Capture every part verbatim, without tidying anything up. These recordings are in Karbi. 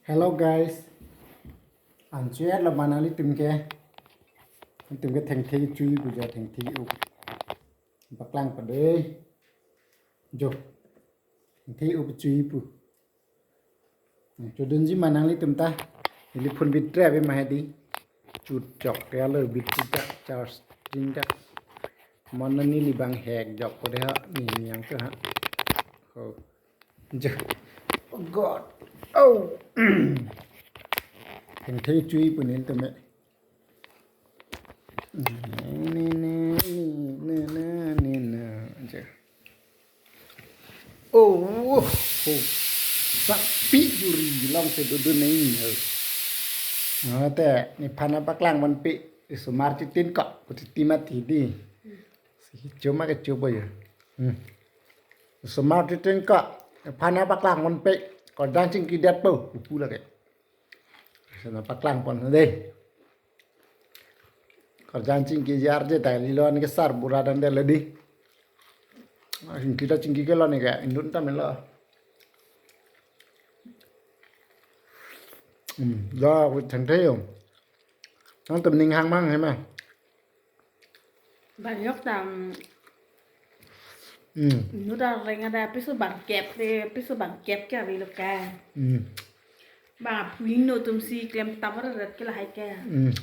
Hello guys. Anchot lo ma nanglitum ke. Nanglitum ke thengthe chui pu ja thengthe up. Paklang pade. Jo. Thengthe up chui pu. Chodunji ma nanglitum ta. Neli phone battery ave ma hedi. Chut chok ya lo battery ta charging ta. Mon neli bang hek jok ko de ha ni yang ke ha. Oh. Ja. Oh God. Oh. Thengthe chui pu nelitum me. Ne, ne, ne, ne, ne, ne, ne, ne. Ja. Oh, oh, oh. Sapi juri long te dudu neng. Ate, nephan nangpaklang ponpe, osomar titin kok, kuti mati di. Si cuma ke coba ya. Hmm. Osomar titin kok, nephan nangpaklang ponpe, kardom chingki det po, upu lake. Sana paklang pon dei. Kardom chingki jar je ta lilo an ke sar bura dan de ledi. Chingki ta chingki ke lo ne ke indun ta melo. Hmm, da ku thengthe yo. Nangtum ning hang mang he ma. Bang yok tam. Hmm. Nu da reng ada piso bang kep de, piso bang kep ke avelo ke. Hmm. Bang aphu hingno atum si klem tabar rat ke lahai ke. Hmm.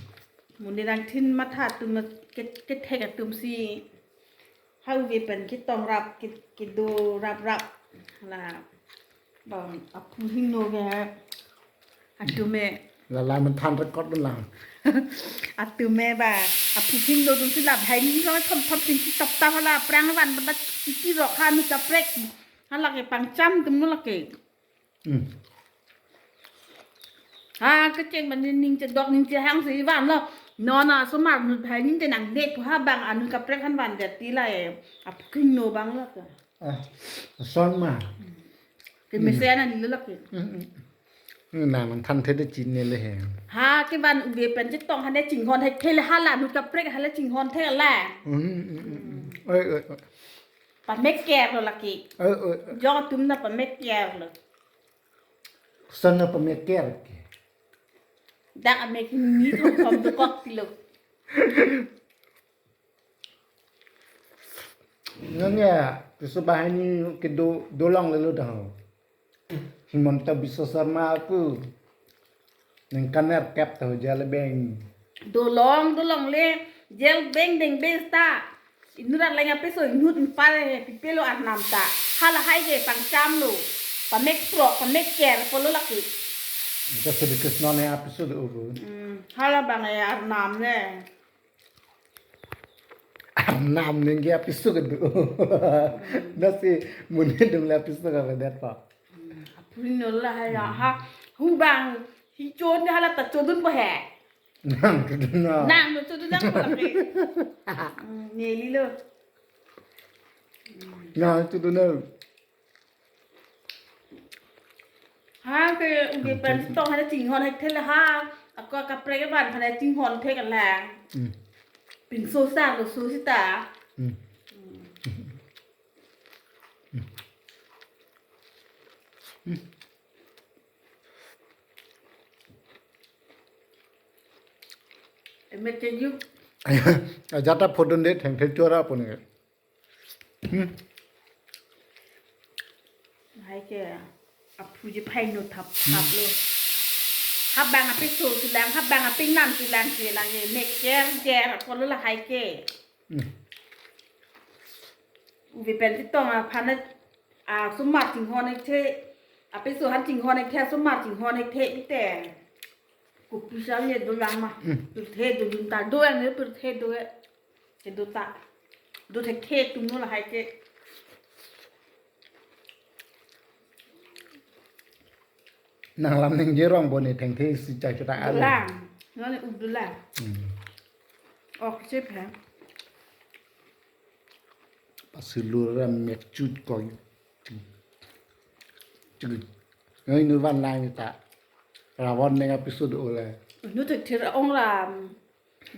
Muni dang thin matha atum ke, kethek atum si. Hau ve pen ketong rap, ke, kedo rap rap. La. Bang aphu hingno ke atum me. Lala menthan record dun lang. Atum me ba aphu hingno atum si la bhai ni ko thom thom ting si tap tap la prang van ba iti rok ha nu kaprek. Hala ke pangcham atum nu lake. Hmm. Ha kecheng ban ning chedok ning chehang si van lo. Nona osomar nu bhai ni te nang dek ha bang anu kaprek han van det ti la e. Aphu hingno bang lo ke. Ah, son ma. Ke mesen an lo lake. Mm, mm. Nang nang than the de chin ne le he. Ha ke van uve pen chetong han de chinghon hek the le hala nu kaprek hala chinghon the la. Mm, mm, mm, mm. Oi, oi, oi. Pamek ker lo lake. Oi, oi, oi. Jong atum na pamek ker lo. Son na pamek ker ke. Dak amek ni thom thom dokok pilo. Nang ya, piso bahani kedo dolong lelo dah. Himanta Biswa Sarma aku. Neng kaner kep tahu jale beng. Dolong, dolong le, jel beng deng beng ta. Inut arleng apiso inut impar he pipelo arnam ta. Hala hai ke pangcham lo. Pamek pro, pamek ker, polo laki. Jasa di Krishna ne apiso de uru. Hmm, hala bang e arnam ne. Arnam ningke apiso kedo. Nasi muni dung le apiso ka vedet pa. Apuni nola hai ya ha. Hubang hi chon hala ta chodun pa he. Nang chodun na. Nang no chodun nang pa ke. Hmm, neli lo. Nang chodun na. Ha ke uge pen tong hana chinghon hek thele ha. Ako kaprek ban hana chinghon thek la. Hmm. Pinso sa lo so sita. Hmm. Emet ke yuk. Ajata photo de theng theng chora pon ke. Hmm. Hai ke aphu ji phai no thap thap lo. Habang apiso silang, habang apinam silang ke lang ye mek ker ker apolo la hai ke. Hmm. Uve pen titong aphan a osomar chinghon ekthe, apiso han chinghon ekthe, osomar chinghon ekthe ite. Kopi sal ye dolang ma. Hmm. Pirthe dodun ta, do ang ne pirthe do e. Kedo ta. Do thekthe atum no lahai ke. Nanglam ningje rong boni thengthe si chai chutang alu. Dolang. Noni up dolang. Hmm. Ok, sip ha. Pasilur ram mek chut koi. Chut. Ngai nu van lang ta. Ravon neng apiso do le. Nu thekthir ong ram.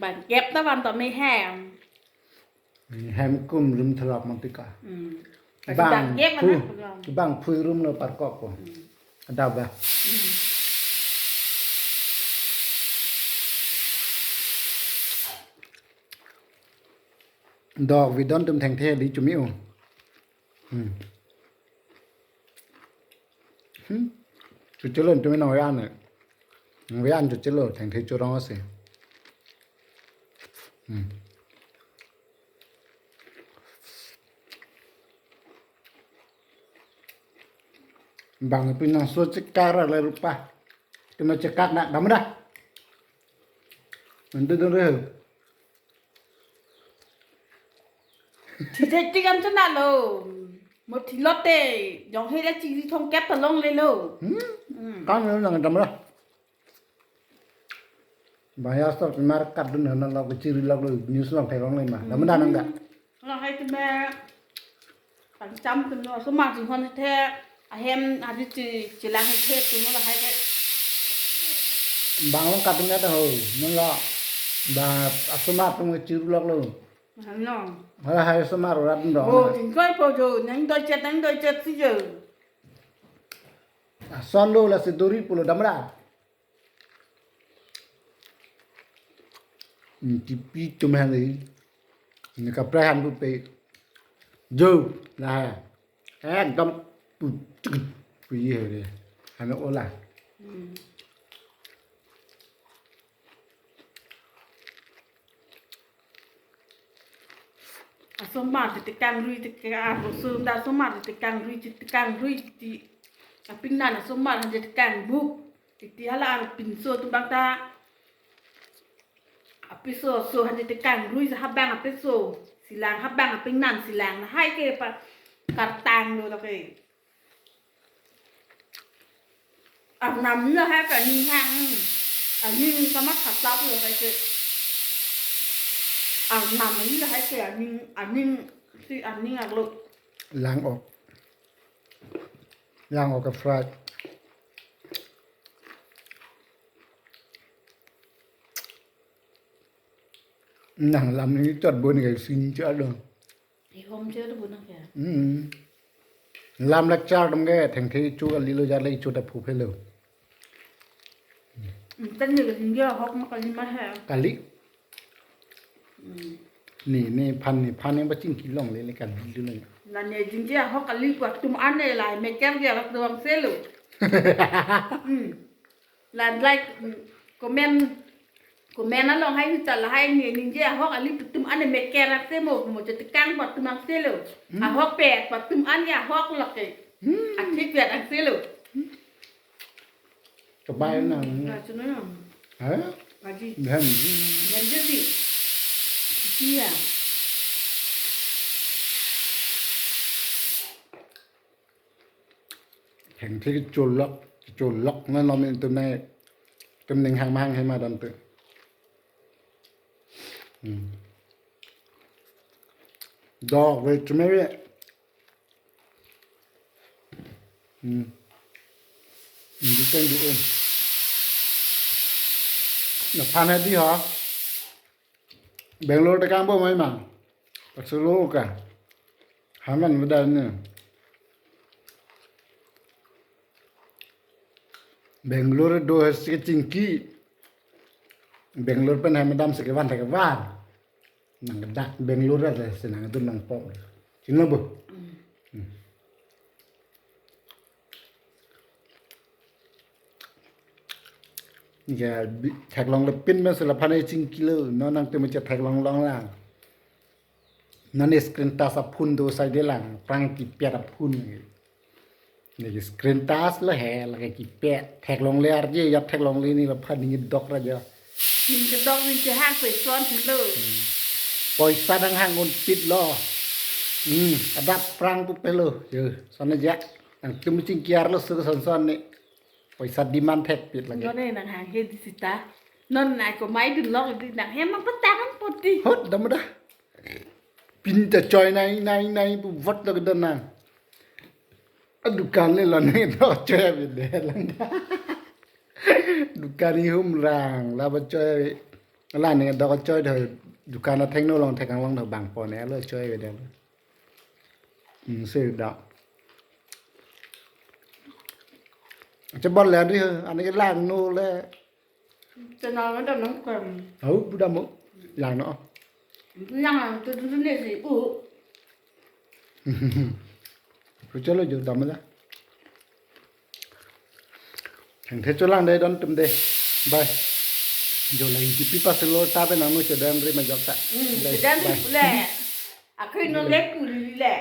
Ban kep ta van ta me hem. Hem kum rum thalap mantika. Hmm. Bang phu, bang phu rum lo parkok ko. Hmm. Ada ba. Hmm. Dok vidon tum thengthe di chumi o. Hmm. Hmm. Chuchelo tum nang vean. Nang vean chuchelo thengthe chorong ase. Hmm. Bang pinangso chekak ra le rupa. Kena chekak nak dam dah. Nanti dulu. Thithe tik an chana lo. Mo thilote jong he la chiri thomkep ta longlelo. Hmm? Hmm. Kan lo nang dam dah. Bang ya stor pimar kat dun na lo chiri lok lo news long thek longle ma. Dam dah nang dah. Lahai teme pangcham tum lo, osomar chinghon the, ahem adi chi, chilang the tum lo lahai ke. Bang long kat tum ya ta ho, non lo ba osomar tum chiri lok lo. Ano. Hala hai osomar rat ndo. Oh, tingkoi po jo, nang doi chet, nang doi chet si jo. Ason lo lasi duri pulo dam dah. Hmm, tipi tum hali. Ini kaprai han pupe. Jo, lah. Ekdom pu chuk pu ye hali. Ano ola. Hmm. Asomar ti tekang rui tekang, ah, sunda asomar ti tekang rui ti tekang rui ti. Apingnan asomar han ti tekang buk. Ti ti hala arpinso tu bang ta. Apiso so han ti tekang rui sa habang apiso. Silang habang apingnan silang. Lahai ke pa kartang lo lake. Arnam ni lahai ke aning hang. Aning kamatha tap lo lahai ke. Arnam ni lahai ke aning, aning si aning arlo. Lang ok. Lang ok ke fried. Nang lam ni chot bon ke sin cha dong. Ihom che lo bo nang ke. Hmm. Lam lecture dong ke thengthe chu kali lo jar le chu ta phu phelo. Hmm, tan ni ke ningje ahok ma kali ma he. Kali. Hmm. Ni, ni phan, ni phan ni ba chingki longle le kali lo le. La ne ningje ahok kali ko tum an ne la meker ke rak doang selo. Hmm. La like, mm, comment, comment along hai ni chala hai ni ningje ahok kali pu tum an meker ase mo, mo chetekang pa tum ang selo. Hmm. Ahok pe pa tum an ya ahok lake. Hmm. Athik pe ang selo. Kabai na. Hmm, na chuna. Ha? Aji. Bhan. Bhan jadi. Iya. Thengthe cholok, cholok na nom in tum nai, tum ning hang mahang hema dam tu. Hmm. Dok ve chumere. Hmm. Hmm, di kan du um. Na phan hadi ha. Bangalore tekang bo mai ma. Pasolo ka. Haman bedal ne. Bangalore do hasi chingki. Bangalore pen hai madam se kevan ta kevan. Nang dak Bangalore ada se nang dun nang pom. Sino bo. Hmm. Ya, bi-, theklong le pin ma sela phane chingki lo, no nang te meche theklong long lang. Nani screen touch a phone do sai de lang, prang keypad a phone. Ni screen touch lo he, lake keypad, theklong le arje, ya theklong le ni la phani dok ra ja. Ning kedok ning kehang pe son lo. Poisa dang hang un pit lo. Hmm, adap prang pu pelo. Yo, sana ja. Nang tum chingki arlo su son son ni. Poisa demand thek pit lagi. Non ne nang hang he di sita. Non nai ko mai dun lok di nang hem mang petang poti. Hot dam dah. Pinta choi nai nai nai pu vot lok dan nang. A dukan le lo ne do choi ave de lang. Dukan ihum rang la ba choi la ne do choi do dukan athengno long thekang long do bang po ne lo choi ave de. Hmm, se da. Che bol le ri, ani ke lang no le. Chana ma dam nang kwem. Au, bu dam mo. Lang no. Nang ang tu tu ne si u. Ru chalo jo dam la. Thengthe cholang dei don tum dei. Bye. Jo la ingkipi paselo ta pen nangno chedam ri majok ta. Hmm, Dei, chedam ri bye. Pule. Akhoi no le puli le.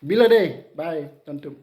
Bilo dei. Bye don tum.